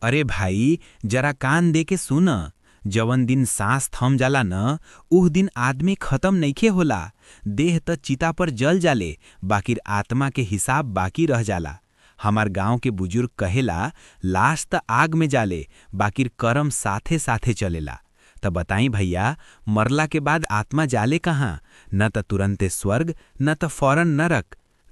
अरे भाई, जरा कान दे के सुन। जवन दिन सांस थम जाला न, उह दिन आदमी खत्म नइखे होला। देह त चिता पर जल जाले, बाकिर आत्मा के हिसाब बाकी रह जाला। हमार गांव के बुजुर्ग कहेला, लाश त आग में जाले, बाकिर करम साथे साथे चलेला। त बताई भैया, मरला के बाद आत्मा जाले कहाँ? न त तुरंते स्वर्ग, न त फौरन नरक।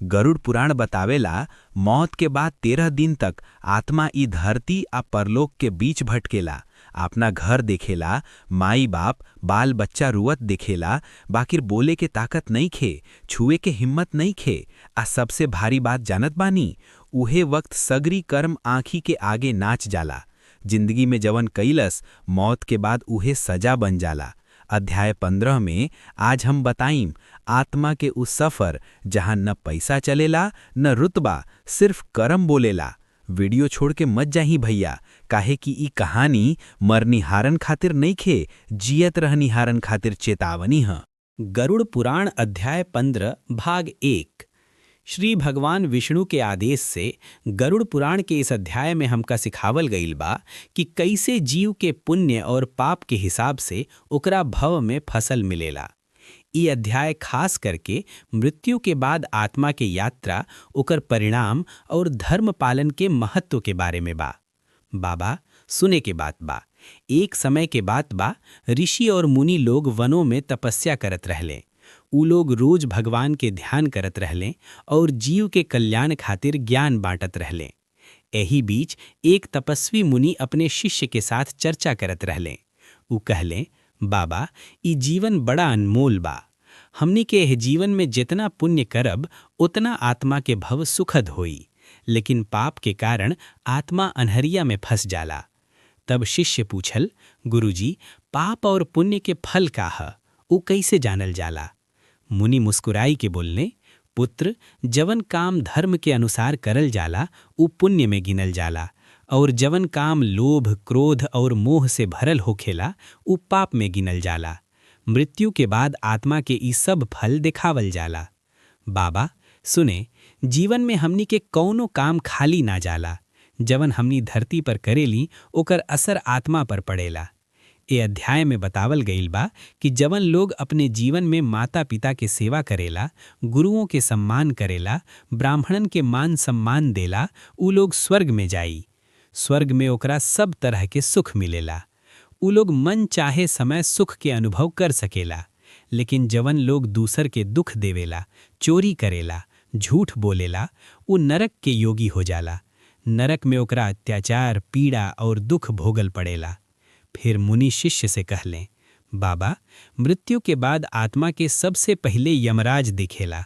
गरुड़ पुराण बतावेला, मौत के बाद 13 दिन तक आत्मा ई धरती आ परलोक के बीच भटकेला। अपना घर देखेला, माई बाप, बाल बच्चा रुअत देखेला, बाकिर बोले के ताकत नहीं खे, छुए के हिम्मत नहीं खे। आ सबसे भारी बात जानत बानी? उहे वक्त सगरी कर्म आँखी के आगे नाच जाला। जिंदगी में जवन कैलस, मौत के बाद उहे सजा बन जाला। अध्याय 15 में आज हम बताइम आत्मा के उस सफर, जहां न पैसा चलेला, न रुतबा, सिर्फ करम बोलेला। वीडियो छोड़ के मत जाही भैया, काहे कि ई कहानी मरनिहारन खातिर नइखे, जियत रहनिहारन खातिर चेतावनी ह। गरुड़ पुराण, अध्याय 15, भाग 1। श्री भगवान विष्णु के आदेश से गरुड़ पुराण के इस अध्याय में हमका सिखावल गईल बा कि कैसे जीव के पुण्य और पाप के हिसाब से ओकरा भव में फसल मिलेला। ई अध्याय खास करके मृत्यु के बाद आत्मा के यात्रा, ओकर परिणाम और धर्म पालन के महत्व के बारे में बा। बाबा, सुने के बात बा, एक समय के बात बा। ऋषि और मुनि लोग वनों में तपस्या करत रहले। उ लोग रोज भगवान के ध्यान करत रहले और जीव के कल्याण खातिर ज्ञान बांटत रहले। एही बीच एक तपस्वी मुनि अपने शिष्य के साथ चर्चा करत रहले। उ कहले, बाबा, ई जीवन बड़ा अनमोल बा। हमनी के एह जीवन में जितना पुण्य करब, उतना आत्मा के भव सुखद होई, लेकिन पाप के कारण आत्मा अनहरिया में फंस जाला। तब शिष्य पूछल, गुरुजी, पाप और पुण्य के फल का ह? उ कैसे जानल जाला? मुनि मुस्कुराई के बोलने, पुत्र, जवन काम धर्म के अनुसार करल जाला, उ पुण्य में गिनल जाला और जवन काम लोभ, क्रोध और मोह से भरल होखेला, उ पाप में गिनल जाला। मृत्यु के बाद आत्मा के ई सब फल दिखावल जाला। बाबा, सुने, जीवन में हमनी के कौनो काम खाली ना जाला। जवन हमनी धरती पर करेली, ओकर असर आत्मा पर पड़ेला। ए अध्याय में बतावल गईल बा कि जवन लोग अपने जीवन में माता पिता के सेवा करेला, गुरुओं के सम्मान करेला, ब्राह्मणन के मान सम्मान देला, उ लोग स्वर्ग में जाई। स्वर्ग में ओकरा सब तरह के सुख मिलेला। उ लोग मन चाहे समय सुख के अनुभव कर सकेला। लेकिन जवन लोग दूसर के दुख देवेला, चोरी करेला, झूठ बोलेला, उ नरक के योगी हो जाला। नरक में ओकरा अत्याचार, पीड़ा और दुख भोगल पड़ेला। फिर मुनि शिष्य से कहलें, बाबा, मृत्यु के बाद आत्मा के सबसे पहले यमराज दिखेला।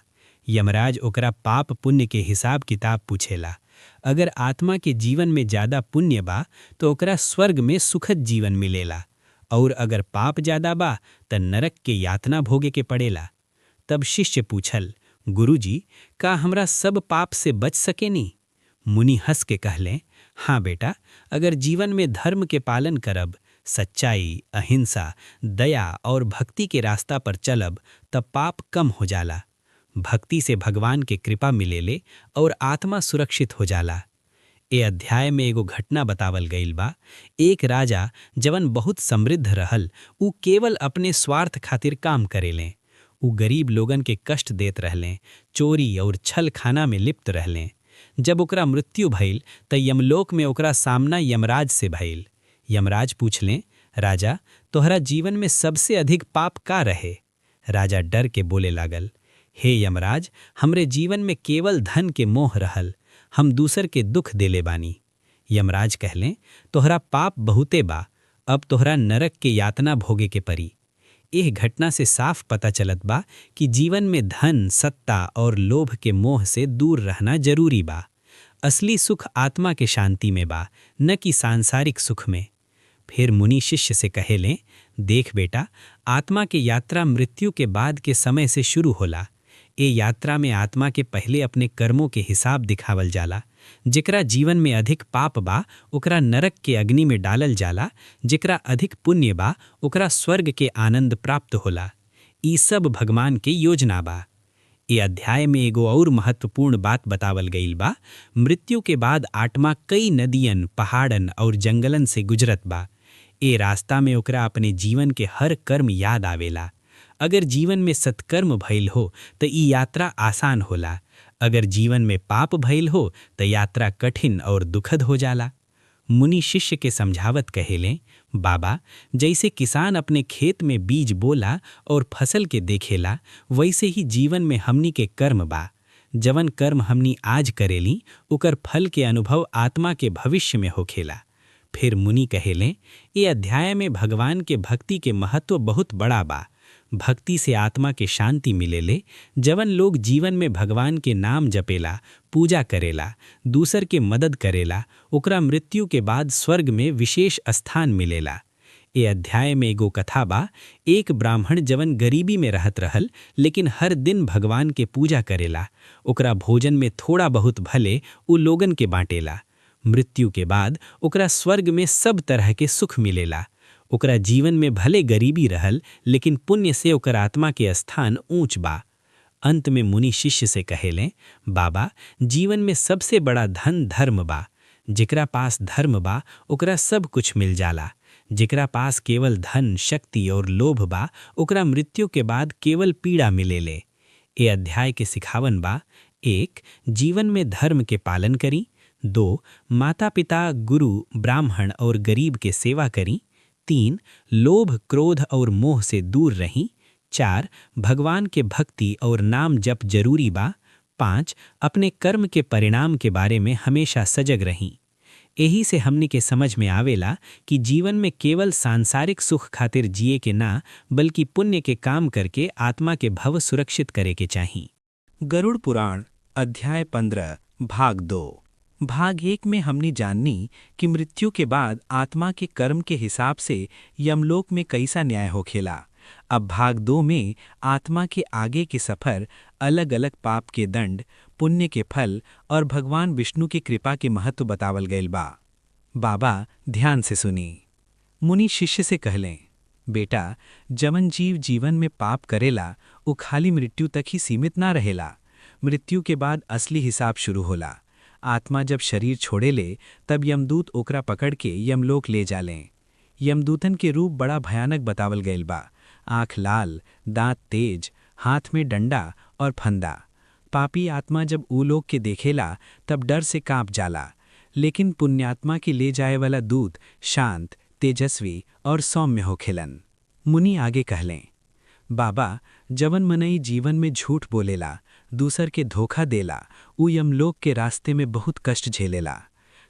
यमराज ओकरा पाप पुण्य के हिसाब किताब पूछेला। अगर आत्मा के जीवन में ज्यादा पुण्य बा, तो ओकरा स्वर्ग में सुखद जीवन मिलेला और अगर पाप ज्यादा बा, त नरक के यातना भोगे के पड़ेला। तब शिष्य पूछल, गुरुजी, का हमरा सब पाप से बच सकेनी? मुनि हंस के कहलें, हाँ बेटा, अगर जीवन में धर्म के पालन करब, सच्चाई, अहिंसा, दया और भक्ति के रास्ता पर चलब, तब पाप कम हो जाला। भक्ति से भगवान के कृपा मिलेले और आत्मा सुरक्षित हो जाला। ए अध्याय में एगो घटना बतावल गईल बा। एक राजा, जवन बहुत समृद्ध रहल, उ केवल अपने स्वार्थ खातिर काम करेलें। उ गरीब लोगन के कष्ट देत रहलें, चोरी और छल खाना में लिप्त रहलें। जब ओकरा मृत्यु भइल, त यमलोक में ओकरा सामना यमराज से भइल। यमराज पूछलें, राजा, तोहरा जीवन में सबसे अधिक पाप का रहे? राजा डर के बोले लागल, हे यमराज, हमरे जीवन में केवल धन के मोह रहल। हम दूसर के दुख देले बानी। यमराज कहलें, तोहरा पाप बहुते बा। अब तोहरा नरक के यातना भोगे के परी। एह घटना से साफ पता चलत बा कि जीवन में धन, सत्ता और लोभ के मोह से दूर रहना जरूरी बा। असली सुख आत्मा के शांति में बा, न कि सांसारिक सुख में। फिर मुनि शिष्य से कहेलें, देख बेटा, आत्मा के यात्रा मृत्यु के बाद के समय से शुरू होला। ए यात्रा में आत्मा के पहले अपने कर्मों के हिसाब दिखावल जाला। जेकरा जीवन में अधिक पाप बा, ओकरा नरक के अग्नि में डालल जाला। जेकरा अधिक पुण्य बा, ओकरा स्वर्ग के आनंद प्राप्त होला। ई सब भगवान के योजना बा। ए अध्याय में एगो और महत्वपूर्ण बात बतावल गईल बा। मृत्यु के बाद आत्मा कई नदियन, पहाड़न और जंगलन से गुजरत बा। ए रास्ता में ओकरा अपने जीवन के हर कर्म याद आवेला। अगर जीवन में सत्कर्म भइल हो त ई यात्रा आसान होला। अगर जीवन में पाप भइल हो त यात्रा कठिन और दुखद हो जाला। मुनि शिष्य के समझावत कहेलें, बाबा, जइसे किसान अपने खेत में बीज बोला और फसल के देखेला, वइसे ही जीवन में हमनी के कर्म बा। जवन कर्म हमनी आज करेली, उकर फल के अनुभव आत्मा के भविष्य में होखेला। फिर मुनि कहेलें, ए अध्याय में भगवान के भक्ति के महत्व बहुत बड़ा बा। भक्ति से आत्मा के शांति मिलेले। जवन लोग जीवन में भगवान के नाम जपेला, पूजा करेला, दूसर के मदद करेला, ओकरा मृत्यु के बाद स्वर्ग में विशेष स्थान मिलेला। ए अध्याय में एगो कथा बा। एक ब्राह्मण जवन गरीबी में रहत रहल, लेकिन हर दिन भगवान के पूजा करेला। ओकरा भोजन में थोड़ा बहुत भले उ लोगन के बांटेला। मृत्यु के बाद ओकरा स्वर्ग में सब तरह के सुख मिलेला। ओकरा जीवन में भले गरीबी रहल, लेकिन पुण्य से ओकर आत्मा के स्थान ऊंच बा। अंत में मुनि शिष्य से कहेलें, बाबा, जीवन में सबसे बड़ा धन धर्म बा। जेकरा पास धर्म बा, ओकरा सब कुछ मिल जाला। जेकरा पास केवल धन, शक्ति और लोभ बा, ओकरा मृत्यु के बाद केवल पीड़ा मिलेले। ए अध्याय के सिखावन बा: 1, जीवन में धर्म के पालन करी। 2, माता पिता, गुरु, ब्राह्मण और गरीब के सेवा करी। 3, लोभ, क्रोध और मोह से दूर रही। 4, भगवान के भक्ति और नाम जप जरूरी बा। 5, अपने कर्म के परिणाम के बारे में हमेशा सजग रही। यही से हमनी के समझ में आवेला कि जीवन में केवल सांसारिक सुख खातिर जिए के ना, बल्कि पुण्य के काम करके आत्मा के भव सुरक्षित करे के चाही। गरुड़ पुराण अध्याय 15 भाग 2। भाग 1 में हमने जाननी कि मृत्यु के बाद आत्मा के कर्म के हिसाब से यमलोक में कैसा न्याय होखेला। अब भाग 2 में आत्मा के आगे के सफर, अलग अलग पाप के दंड, पुण्य के फल और भगवान विष्णु की कृपा के महत्व बतावल गईल बा। बाबा, ध्यान से सुनी। मुनि शिष्य से कहलें, बेटा, जवन जीव जीवन में पाप करेला, वो खाली मृत्यु तक ही सीमित ना रहेला। मृत्यु के बाद असली हिसाब शुरू होला। आत्मा जब शरीर छोड़े ले, तब यमदूत ओकरा पकड़ के यमलोक ले जालें। यमदूतन के रूप बड़ा भयानक बतावल गईल बा। आँख लाल, दांत तेज, हाथ में डंडा और फंदा। पापी आत्मा जब ऊ लोग के देखेला, तब डर से कांप जाला, लेकिन पुण्यात्मा के ले जाए वाला दूत शांत, तेजस्वी और सौम्य होखेलन। मुनि आगे कहलें, बाबा, जवन मनई जीवन में झूठ बोलेला, दूसर के धोखा देला, ऊ यमलोक के रास्ते में बहुत कष्ट झेलेला।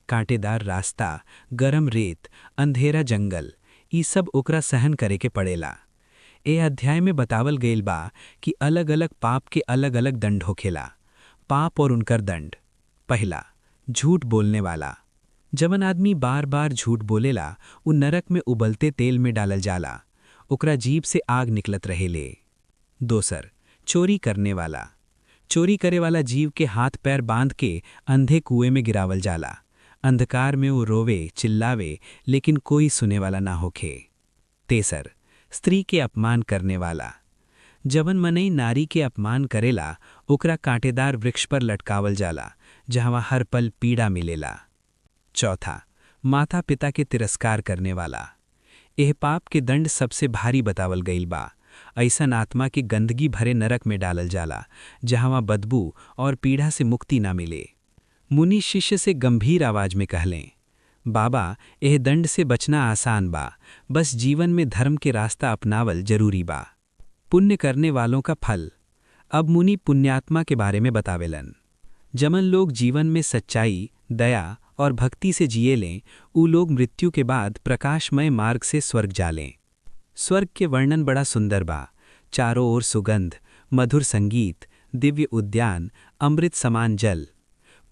कांटेदार रास्ता, गरम रेत, अंधेरा जंगल, ई सब ओकरा सहन करे के पड़ेला। ए अध्याय में बतावल गईल बा कि अलग अलग पाप के अलग अलग दंड होखेला। पाप और उनकर दंड। पहला, झूठ बोलने वाला। जवन आदमी बार बार झूठ बोलेला, उ नरक में उबलते तेल में डालल जाला। ओकरा जीभ से आग निकलत रहेले। दोसर, चोरी करने वाला। चोरी करे वाला जीव के हाथ पैर बांध के अंधे कुएं में गिरावल जाला। अंधकार में वो रोवे, चिल्लावे, लेकिन कोई सुने वाला ना होखे। तेसर, स्त्री के अपमान करने वाला। जवन मनई नारी के अपमान करेला, ओकरा कांटेदार वृक्ष पर लटकावल जाला, जहाँ हर पल पीड़ा मिलेला। चौथा, माता पिता के तिरस्कार करने वाला। एह पाप के दंड सबसे भारी बतावल गईल बा। ऐसन आत्मा के गंदगी भरे नरक में डालल जाला, जहाँ बदबू और पीड़ा से मुक्ति ना मिले। मुनि शिष्य से गंभीर आवाज में कहलें, बाबा, एह दंड से बचना आसान बा। बस जीवन में धर्म के रास्ता अपनावल जरूरी बा। पुण्य करने वालों का फल। अब मुनि पुण्यात्मा के बारे में बतावेलन। जवन लोग जीवन में सच्चाई, दया और भक्ति से जिए लें, ऊ लोग मृत्यु के बाद प्रकाशमय मार्ग से स्वर्ग जालें। स्वर्ग के वर्णन बड़ा सुंदर बा। चारों ओर सुगंध, मधुर संगीत, दिव्य उद्यान, अमृत समान जल।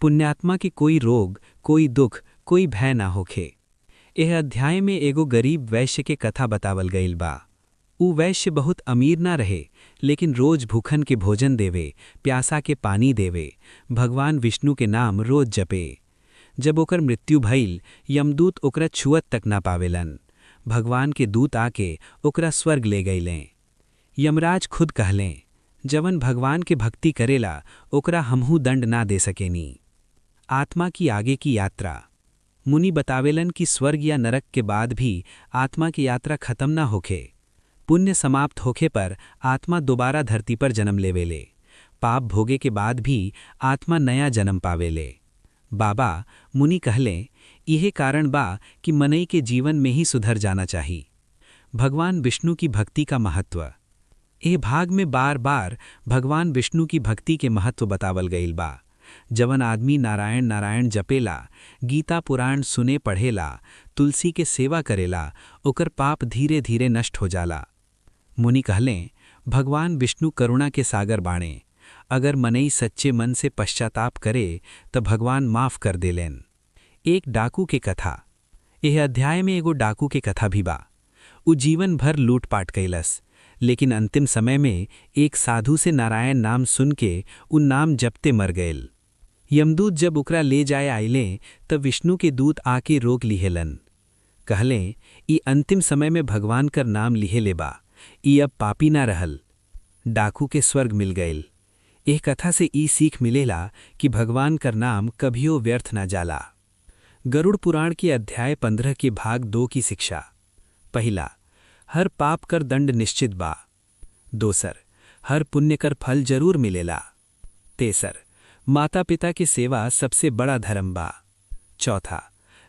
पुण्यात्मा के कोई रोग, कोई दुख, कोई भय ना होखे। एह अध्याय में एगो गरीब वैश्य के कथा बतावल गईल बा। ऊ वैश्य बहुत अमीर ना रहे, लेकिन रोज भूखन के भोजन देवे, प्यासा के पानी देवे, भगवान विष्णु के नाम रोज जपे। जब ओकर मृत्यु भइल, यमदूत ओकरा छुअत तक ना पावेलन। भगवान के दूत आके ओकरा स्वर्ग ले गईलें। यमराज खुद कहलें, जवन भगवान के भक्ति करेला ओकरा हमहू दंड ना दे सकेनी। आत्मा की आगे की यात्रा। मुनि बतावेलन कि स्वर्ग या नरक के बाद भी आत्मा की यात्रा खत्म ना होखे। पुण्य समाप्त होखे पर आत्मा दोबारा धरती पर जन्म लेवेले। पाप भोगे के बाद भी आत्मा नया जन्म पावेले। बाबा, मुनि कहले, इहे कारण बा कि मनई के जीवन में ही सुधर जाना चाहिए। भगवान विष्णु की भक्ति का महत्व। एह भाग में बार बार भगवान विष्णु की भक्ति के महत्व बतावल गईल बा। जवन आदमी नारायण नारायण जपेला, गीता पुराण सुने पढ़ेला, तुलसी के सेवा करेला, ओकर पाप धीरे धीरे नष्ट हो जाला। मुनि कहलें, भगवान विष्णु करुणा के सागर बाणे। अगर मनई सच्चे मन से पश्चाताप करे त भगवान माफ कर देलेन। एक डाकू के कथा। एह अध्याय में एगो डाकू के कथा भी बा। उ जीवन भर लूटपाट कैलस, लेकिन अंतिम समय में एक साधु से नारायण नाम सुन के उ नाम जपते मर गयल। यमदूत जब ओकरा ले जाए आइले त विष्णु के दूत आके रोक लिहेलन। कहले, ई अंतिम समय में भगवान कर नाम लिहे ले बा, ई अब पापी ना रहल। डाकू के स्वर्ग मिल गईल। एह कथा से ई सीख मिलेला कि भगवान कर नाम कभियो व्यर्थ ना जाला। गरुड़ पुराण के अध्याय 15 के भाग 2 की शिक्षा। पहला, हर पाप कर दंड निश्चित बा। दोसर, हर पुण्य कर फल जरूर मिलेला। तेसर, माता पिता के सेवा सबसे बड़ा धर्म बा। चौथा,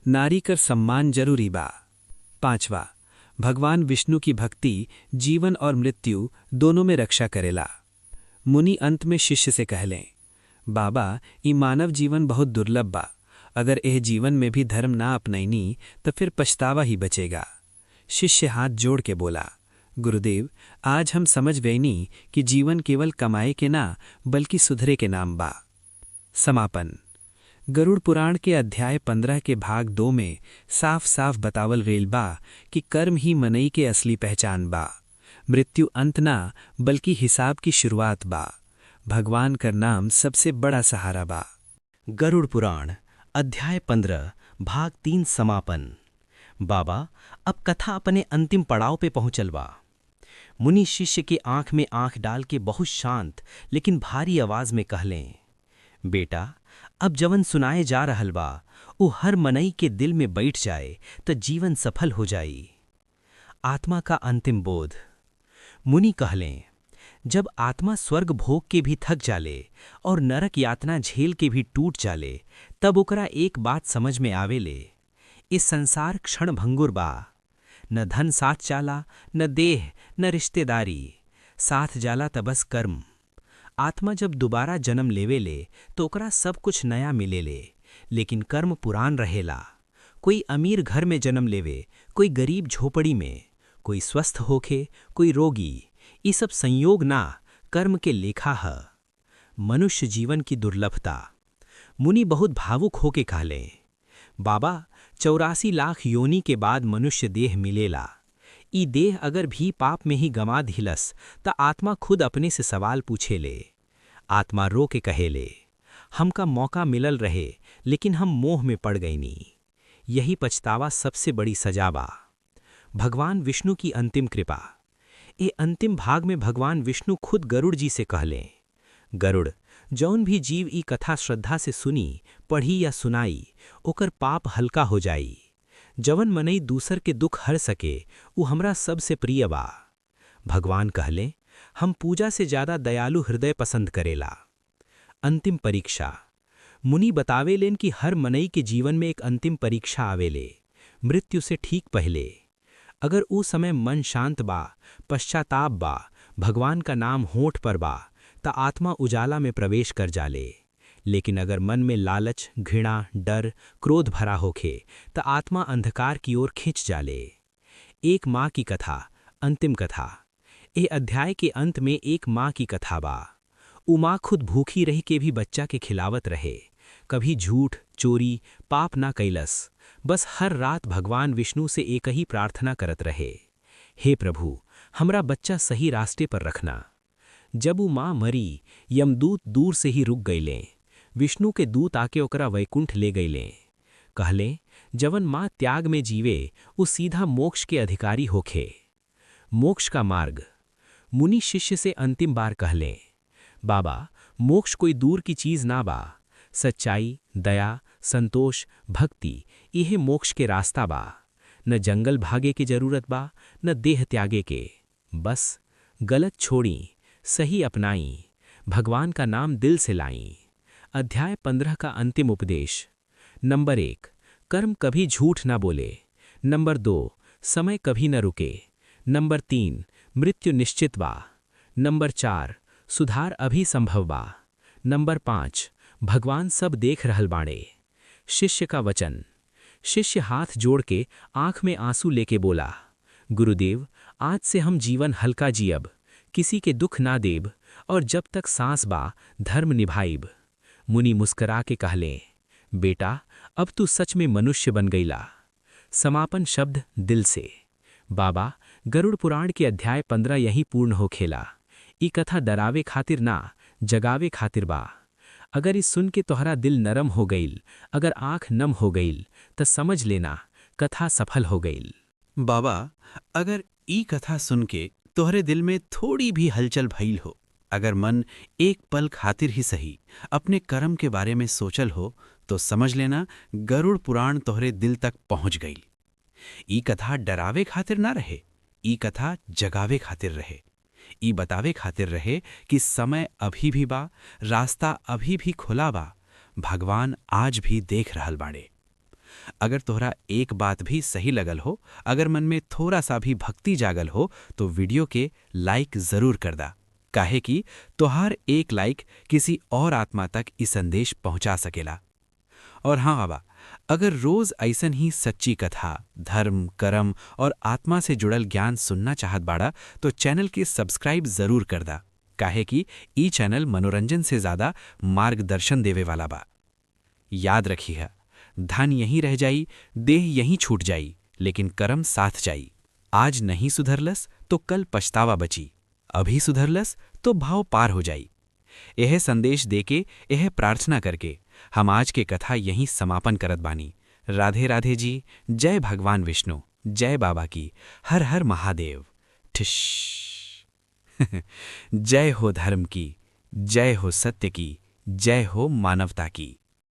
नारी कर सम्मान जरूरी बा। पांचवा, भगवान विष्णु की भक्ति जीवन और मृत्यु दोनों में रक्षा करेला। मुनि अंत में शिष्य से कहलें, बाबा, ई मानव जीवन बहुत दुर्लभ बा। अगर एह जीवन में भी धर्म ना अपनैनी तो फिर पछतावा ही बचेगा। शिष्य हाथ जोड़ के बोला, गुरुदेव, आज हम समझ गईनी कि जीवन केवल कमाए के ना, बल्कि सुधरे के नाम बा। समापन। गरुड़ पुराण के अध्याय 15 के भाग 2 में साफ साफ बतावल गईल बा कि कर्म ही मनई के असली पहचान बा। मृत्यु अंत ना, बल्कि हिसाब की शुरुआत बा। भगवान कर नाम सबसे बड़ा सहारा बा। गरुड़ पुराण अध्याय 15 भाग 3 समापन। बाबा, अब कथा अपने अंतिम पड़ाव पे पहुंचल बा। मुनि शिष्य के आंख में आंख डाल के बहुत शांत लेकिन भारी आवाज में कहलें, बेटा, अब जवन सुनाए जा रहल बा वो हर मनई के दिल में बैठ जाए तो जीवन सफल हो जाई। आत्मा का अंतिम बोध। मुनि कहलें, जब आत्मा स्वर्ग भोग के भी थक जाले और नरक यातना झेल के भी टूट जाले, तब ओकरा एक बात समझ में आवेले, इस संसार क्षण भंगुर बा। न धन साथ जाला, न देह, न रिश्तेदारी। साथ जाला त बस कर्म। आत्मा जब दोबारा जन्म लेवेले तो ओकरा सब कुछ नया मिलेले, लेकिन कर्म पुरान रहेला। कोई अमीर घर में जन्म लेवे, कोई गरीब झोपड़ी में, कोई स्वस्थ होखे, कोई रोगी, ये सब संयोग ना, कर्म के लेखा ह। मनुष्य जीवन की दुर्लभता। मुनि बहुत भावुक होके कहले, बाबा, 84 लाख योनि के बाद मनुष्य देह मिलेला। ई देह अगर भी पाप में ही गमा दिलस त आत्मा खुद अपने से सवाल पूछेले। आत्मा रो के कहेले, हमका मौका मिलल रहे, लेकिन हम मोह में पड़ गईनी। यही पछतावा सबसे बड़ी सजा बा। भगवान विष्णु की अंतिम कृपा। ए अंतिम भाग में भगवान विष्णु खुद गरुड़ जी से कहलें, गरुड़, जौन भी जीव ई कथा श्रद्धा से सुनी, पढ़ी या सुनाई, ओकर पाप हल्का हो जाई। जवन मनई दूसर के दुख हर सके, उ हमरा सबसे प्रिय बा। भगवान कहले, हम पूजा से ज्यादा दयालु हृदय पसंद करेला। अंतिम परीक्षा। मुनि बतावेलेन कि हर मनई के जीवन में एक अंतिम परीक्षा आवेले, मृत्यु से ठीक पहले। अगर ऊ समय मन शांत बा, पश्चाताप बा, भगवान का नाम होठ पर बा, त आत्मा उजाला में प्रवेश कर जाले। लेकिन अगर मन में लालच, घृणा, डर, क्रोध भरा होखे, त आत्मा अंधकार की ओर खिंच जाले। एक माँ की कथा, अंतिम कथा। ए अध्याय के अंत में एक माँ की कथा बा। उ माँ खुद भूखी रह के भी बच्चा के खिलावत रहे। कभी झूठ, चोरी, पाप ना कैलस। बस हर रात भगवान विष्णु से एक ही प्रार्थना करत रहे, हे प्रभु, हमरा बच्चा सही रास्ते पर रखना। जब उ माँ मरी, यमदूत दूर से ही रुक गईले। विष्णु के दूत आके ओकरा वैकुंठ ले गईले। कहले, जवन माँ त्याग में जीवे, उ सीधा मोक्ष के अधिकारी होखे। मोक्ष का मार्ग। मुनि शिष्य से अंतिम बार कहले, बाबा, मोक्ष कोई दूर की चीज ना बा। सच्चाई, दया, संतोष, भक्ति, इहे मोक्ष के रास्ता बा। न जंगल भागे के जरूरत बा, न देह त्यागे के। बस गलत छोड़ी, सही अपनाई, भगवान का नाम दिल से लाई। अध्याय 15 का अंतिम उपदेश। नंबर 1, कर्म कभी झूठ ना बोले। नंबर 2, समय कभी न रुके। नंबर 3, मृत्यु निश्चित बा। नंबर 4, सुधार अभी संभव बा। नंबर 5, भगवान सब देख रहल बाड़े। शिष्य का वचन। शिष्य हाथ जोड़ के, आंख में आंसू लेके बोला, गुरुदेव, आज से हम जीवन हल्का जियब, किसी के दुख ना देब और जब तक सांस बा, धर्म निभाइब। मुनि मुस्करा के कहले, बेटा, अब तू सच में मनुष्य बन गईला। समापन शब्द दिल से। बाबा, गरुड़ पुराण के अध्याय 15 यहीं पूर्ण हो खेला। ई कथा डरावे खातिर ना, जगावे खातिर बा। अगर इस सुन के तोहरा दिल नरम हो गईल, अगर आंख नम हो गईल, त समझ लेना कथा सफल हो गईल। बाबा, अगर ई कथा सुन के तोहरे दिल में थोड़ी भी हलचल भइल हो, अगर मन एक पल खातिर ही सही अपने कर्म के बारे में सोचल हो, तो समझ लेना गरुड़ पुराण तोहरे दिल तक पहुंच गई। ई कथा डरावे खातिर ना रहे, ई कथा जगावे खातिर रहे। ई बतावे खातिर रहे कि समय अभी भी बा, रास्ता अभी भी खुला बा, भगवान आज भी देख रहल बाड़े। अगर तोहरा एक बात भी सही लगल हो, अगर मन में थोड़ा सा भी भक्ति जागल हो, तो वीडियो के लाइक जरूर कर दा, काहे कि तोहार एक लाइक किसी और आत्मा तक ई संदेश पहुंचा सकेला। और हाँ बाबा, अगर रोज ऐसन ही सच्ची कथा, धर्म, कर्म और आत्मा से जुड़ल ज्ञान सुनना चाहत बाड़ा, तो चैनल के सब्सक्राइब जरूर कर दा, काहे कि ई चैनल मनोरंजन से ज्यादा मार्गदर्शन देवे वाला बा। याद रखिए, धन यहीं रह जाई, देह यहीं छूट जाई, लेकिन कर्म साथ जाई। आज नहीं सुधरलस तो कल पछतावा बची, अभी सुधरलस तो भव पार हो जाई। यह संदेश देके, यह प्रार्थना करके हम आज के कथा यहीं समापन करत बानी। राधे राधे जी। जय भगवान विष्णु, जय बाबा की, हर हर महादेव। ठिश। जय हो धर्म की, जय हो सत्य की, जय हो मानवता की।